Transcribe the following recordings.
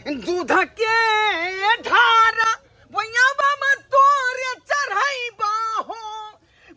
दूध के ढारा भुइया बाबा तोरे चढ़ैबा हो,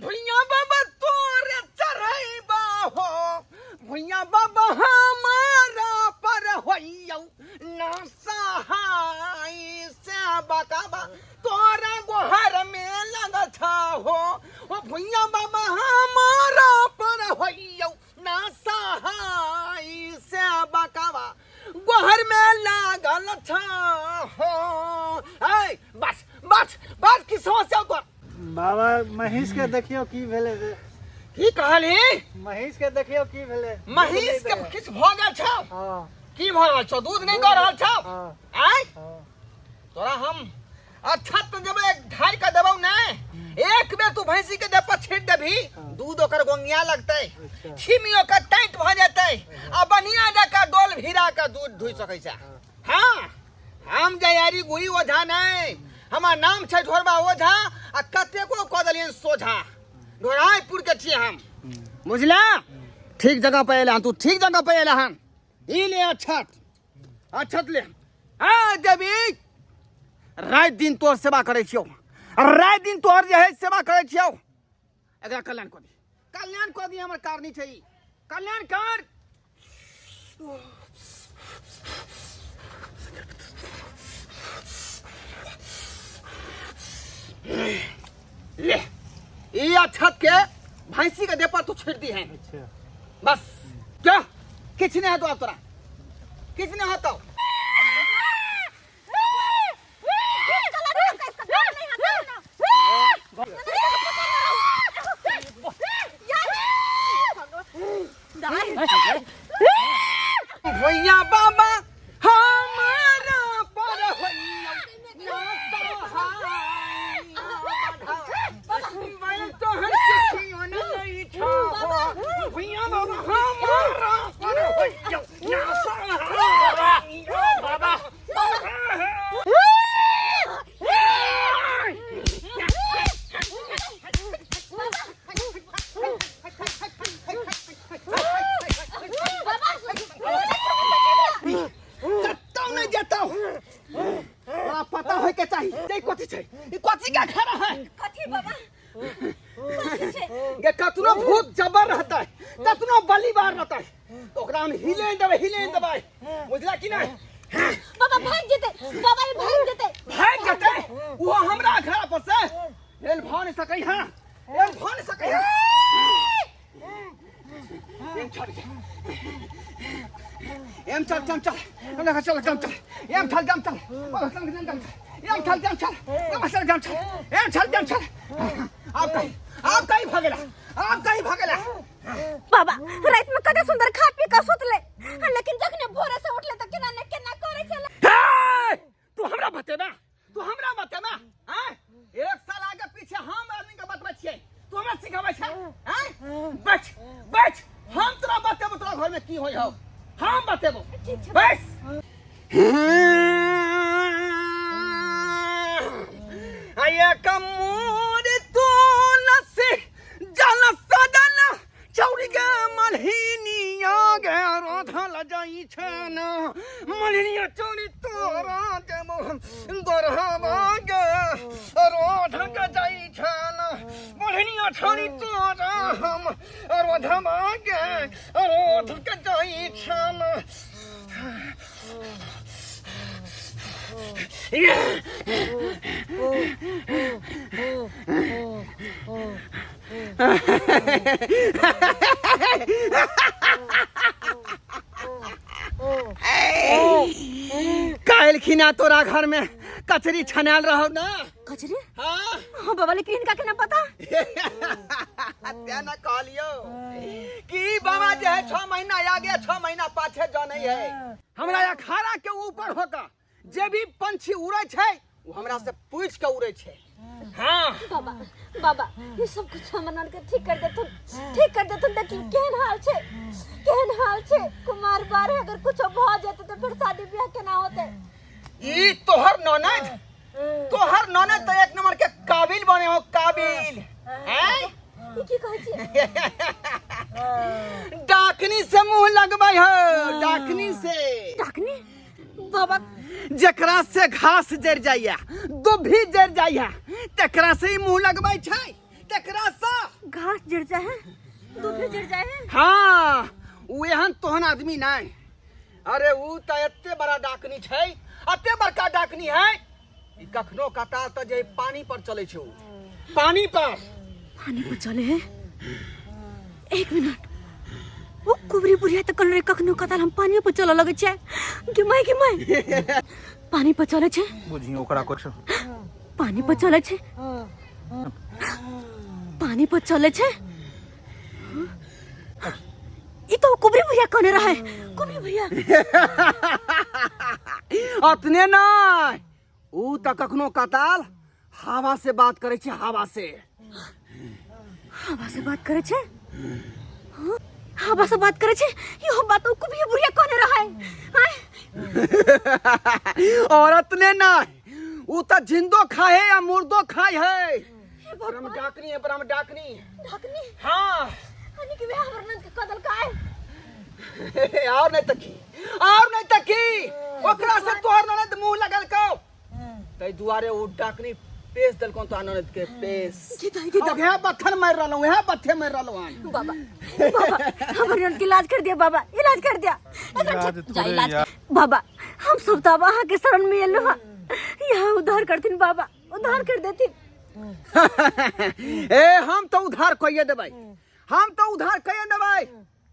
भुइया बाबा तोरे चढ़ैबा हो, भुइया बाबा हमारा पर होइयौ ना सहाय से बकाबा तोरा गोहर में लगत हो, ओ भुइया बाबा हमारा पर होइयौ ना सहाय से बकाबा गोहर में लागल छ हो। ऐ बस बस बस, की समस्या तोर? बाबा महीष के देखियो की भेलै से। की कहली? महीष के देखियो की भेलै। महीष के किछु भऽ गेल छौ? हाँ। की भऽ रहल छौ? दूध नहि दऽ रहल छौ? हाँ। आँय? हाँ। तोरा हम अच्छा तो जब एक ढाई का देबौ ने, एक बेर तू भैंसी के देह पर छीट देबही, दूध ओकर गोंगिया लगतै, छिमी ओकर टाइट भऽ जेतै आ बढ़िया जकाँ डोल भिरा के दूध ढुइ सकै छै। हाँ, हम जयारी गुई ओझा नहि, हमर नाम छै ढोरबा ओझा आ कतेको कऽ देलियनि सोझा। ढोराइपुर के छियै हम, बुझला? ठीक जगह पर एला हन तू, ठीक जगह पर एला हन। ई ले अक्षत, अक्षत ले। हाँ देवी, राति दिन तोहर सेवा करै छियौ, राति दिन तोहर जे है सेवा करै छियौ। एकरा कल्याण कऽ दी, कल्याण कऽ दी, हमर कारनी छै ई, कल्याण कर। ले ई अक्षत के भैंसी के देह पर तू छीट दी है। अच्छा। बस क्या किछु नहीं हेतौ आब, तोरा किछु नहीं हेतौ। भैया बाबा हमारा पर होइया ना सहाय मैं तोहर किछियो नहीं छो। भैया बाबा हमारा पर होइया ना सहाय बाबा। कतौ नहि जेतौ, तोरा पता होय के चाही। ई कथी छै? ई कथी के खड़ा है? कथी बाबा, कथी छै? गे कतनो भूत जबर रहतै, कतनो बलिबार रहतै, तो ओकरा हम हिले नहि देबै, हिले नहि देबै, बुझला कि नहि? बाबा भाग जेतै, बाबा ई भाग जेतै। भाग जेतै वो हमरा घर पर से एल भऽ नहि सकै है, एल भऽ नहि सकै है। एम चल, एम चल, चल चल चल चल चल, एम चल, जम चल, चल चल, एम चल, जम चल, एम चल, जम चल, एम चल, जम चल। आप कहीं, आप कहीं भगेला, आप कहीं भगेला। बाबा रात में कते सुंदर खा पी के सुतले, लेकिन जखने भोरे से उठले त केना ने केना करे छले। हे, तू हमरा बतेबा, तू हमरा बतेबा? हैं, एक साल आगे पीछे हम आदमी के बतबै छियै, तू हमरा सिखाबै छै? हैं, बैठ बैठ, हम तोरा बतेबो तोरा घर में की होय हौ, हम बतेबो। ठीक छै। बैठ। आया कमूर तुलसी जल सदन चौरी गे मलहिनिया गे राधल जाई छन मलहिनिया चौरी तोरा देबो गोरहवा गे राधल जाई छन मलहिनिया चौरी तोरा हम राधवा गे राधल जाई छन। काल्हि खिना तोरा घर में कचरी छनायल रहौ ना? कचरी? हाँ। हाँ बाबा, लेकिन इनका केना पता? तें ना कहलियो कि बाबा जे है 6 महीना आगे 6 महीना पाछे जानै है। हमरा अखाड़ा के ऊपर होकर जे भी पंछी उड़ै छै वो हमरा से पूछ के उड़ै छै। हाँ बाबा, बाबा ये सब कुछ हमर नन के ठीक कर देथुन, ठीक कर देथुन। देखी केहन हाल छै, केहन हाल छै। कुमार बार अगर कुछ भ जेतै त फिर शादी ब्याह केना होतै? ई तोहर ननद, तोहर ननद तो एक नंबर के काबिल बने हो, काबिल। हैं? ई की कहै छी? डाकनी से मुंह लगबै हो, डाकनी से। डाकनी? बाबा जकरा से घास जरि जाइए, दुभी जरि जाइए, तकरा से ही मुंह लगबै छै, तकरा से घास जड़ जाए है, दुभी जड़ जाए है। हाँ, उ एहन तोहन आदमी नहीं। अरे उ त एते बड़ा डाकनी छै, एते बड़का डाकनी है, ई कखनो कतार त जे पानी पर चलै छै, उ पानी पर, पानी पर चले है। एक मिनट, वो कुबरी बुढ़िया त कहने रहे कखनो कतार हम पानी पर चलऽ लगै छै। गे माय, गे माय, पानी पर चलै छै। बुझी ओकरा कुछ पानी पर चलै छै, पानी पर चलै छै। ई तो कुबरी बुढ़िया कहने रहे, कुबरी बुढ़िया। अतने नहीं, उ त कखनो कताल हवा से बात करै छै, हवा से। हवा से बात करै छै? हाँ? हवा से बात करै छै, इहो बात ओ कुबरी बुढ़िया कहने रहे। आँय? और अतने नहीं, उ त जिंदो खाए या मुर्दो खाए है। ब्रह्म डाकनी है, ब्रह्म डाकनी। ढकनी? हाँ। हनी के वह हमर नंद के कदल का है। और नहीं तकी, और नहीं तकी, ओकरा से तोहर ननद मुंह लगल को, तै दुआरे उ डाकनी पेश देलको तो ननद के पेश। गीता, गीता। अब यहाँ बत्थन मार रहलो, यहाँ बत्थे मार रहलो हन। बाबा, बाबा, हमर ननद के इलाज कर दिया बाबा, इलाज कर दिया। इलाज जा थोड़े इलाज यार। बाबा, हम सब तो अब अहाँ के शरण में एलहुँ हँ, यहाँ उद्धार करथिन बाबा, उद्धार कर देथिन। ए हम तो उधार कहिए देबै, हम तो उधार कहिए देबै,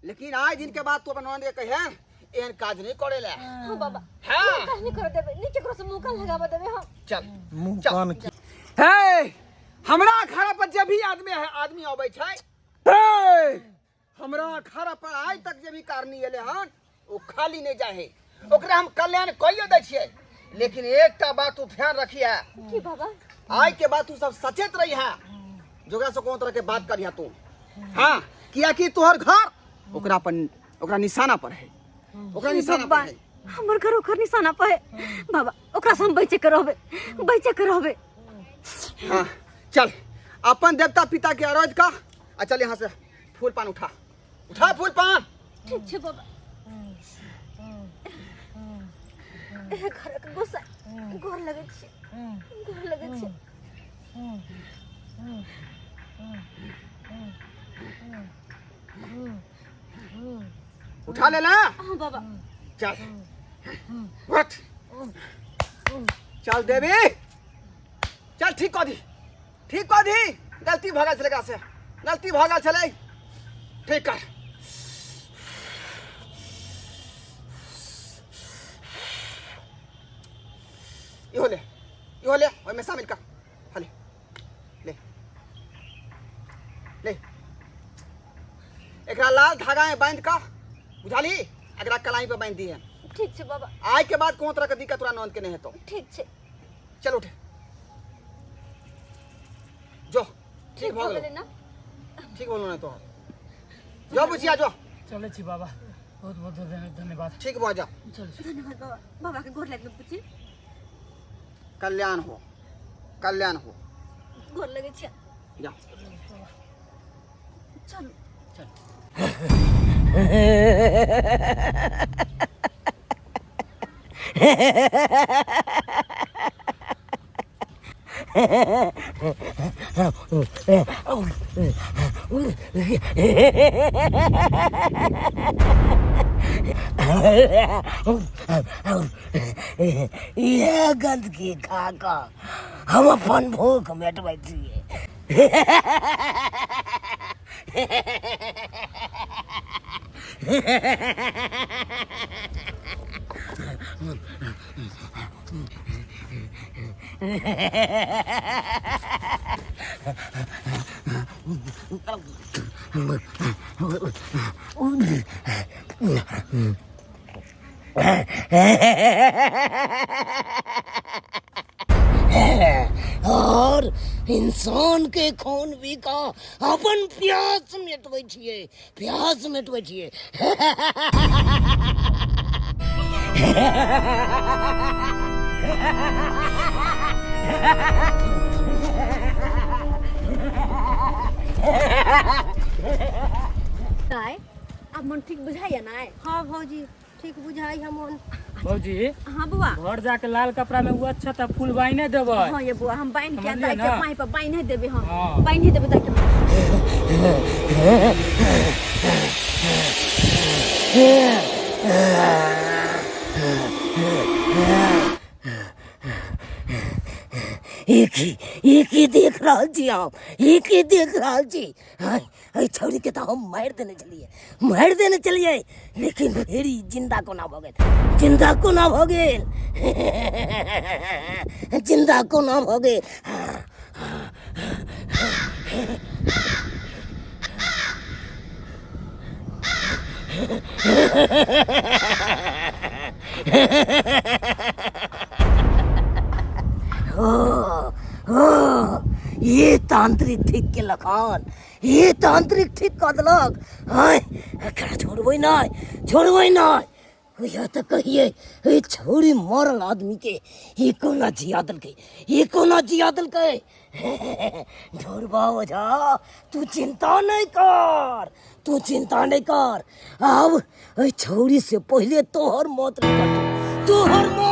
लेकिन आज दिन के बाद तू अपन ननद के कहिए एहन काज नहीं करे ले। हाँ बाबा। हाँ। काज नहीं कर देबै, नहीं केकरो से मुंह कान लगाबऽ देबै हम। चल। मुंह चल। कान की हे हमरा अखाड़ा पर जे भी आदमी है, आदमी अबै छै, हे हमरा अखाड़ा पर आइ तक जे भी कारनी एले हन, ओ खाली नहीं जाए है, ओकरा हम कल्याण कहियो दै छियै। लेकिन एकटा बात तू ध्यान रखिए। की बाबा? आइ के बाद तू सब सचेत रही है, जोकरा से कोनो तरह के बात करिहा तू। हाँ, कियाकि तोहर घर ओकरा पर, ओकरा निशाना पर है, ओकरा निशाना पर है। हमर घर ओकर निशाना पर है बाबा, ओकरा से हम बचे के रहबे, बचे के रहबे। हाँ चल, अपन देवता पिता के अरज का, आ चल यहाँ से फूल पान उठा, उठा फूल पान। ठीक छै बाबा। ए घरक गोसाई, गोर लगै छी, गोर लगै छी। उठा ले ला। हाँ बाबा। चल उठ, चल देवी चल, ठीक कऽ दी, ठीक कऽ दी, गलती भऽ गेल छलै एकरा से, गलती भऽ गेल छलै, ठीक कर। इहो ले, इहो ले, ओहिमे शामिल कर, हले ले ले, एकरा लाल धागा में बांध कऽ, बुझाली, एकरा कलाई पे बांध दिहे। ठीक छै बाबा। आय के बाद कोनो तरह के दिक्कत तोरा ननद के नहीं हेतौ। ठीक छै। चल उठ जो, ठीक भऽ गेलै गेलै ना? ठीक बोलू ना तो, जो बुचिया जो। चलै छी बाबा, बहुत बहुत धन्यवाद। ठीक भऽ जा। चल। धन्यवाद बाबा, बाबा के गोर लगलहुँ बुच्ची। कल्याण हो, कल्याण हो। गोर लगै छी। जा। चलू। चल। इएह गन्दगी खा कऽ हम अपन भूख मेटबै छियै। और इंसान के खून पी कऽ अपन प्यास मेटबै छियै, प्यास मेटबै छियै। आब मन ठीक बुझाइया ना? हाँ भौजी, ठीक बुझाई हम मन। भौजी। हाँ बुआ। घर जाके लाल कपड़ा में वो अच्छा था फूल बाइने देबै। हाँ ये बुआ, हम बांध के समझलियै दाई के ना? पाई पर बांधे देबै हम। हाँ। बांधे देबै दाई के। एक ही एक ही देख रहल छी हम, एक ही देख रहल छी। हाय, एहि छौड़ी के तऽ हम मारि देने छलियै, मारि देने छलियै, लेकिन फेर ई जिंदा कोना भऽ गेल? जिंदा कोना भऽ गेल? जिंदा कोना भऽ गेल? ओ, ओ, ये तांत्रिक ठीक केलक हन, ये तांत्रिक ठीक कऽ देलक। आँय, एकरा छोड़बै नहि, छोड़बै नहि। या तऽ कहिए ई छौड़ी मरल आदमी के ई कोना जिया देलकै, ई कोना जिया देलकै? ढोरबा ओझा, तू चिंता नहीं कर, तू चिंता नहीं कर। अब एहि छौड़ी से पहिले तोहर मौत निकलतौ, तोहर मौत।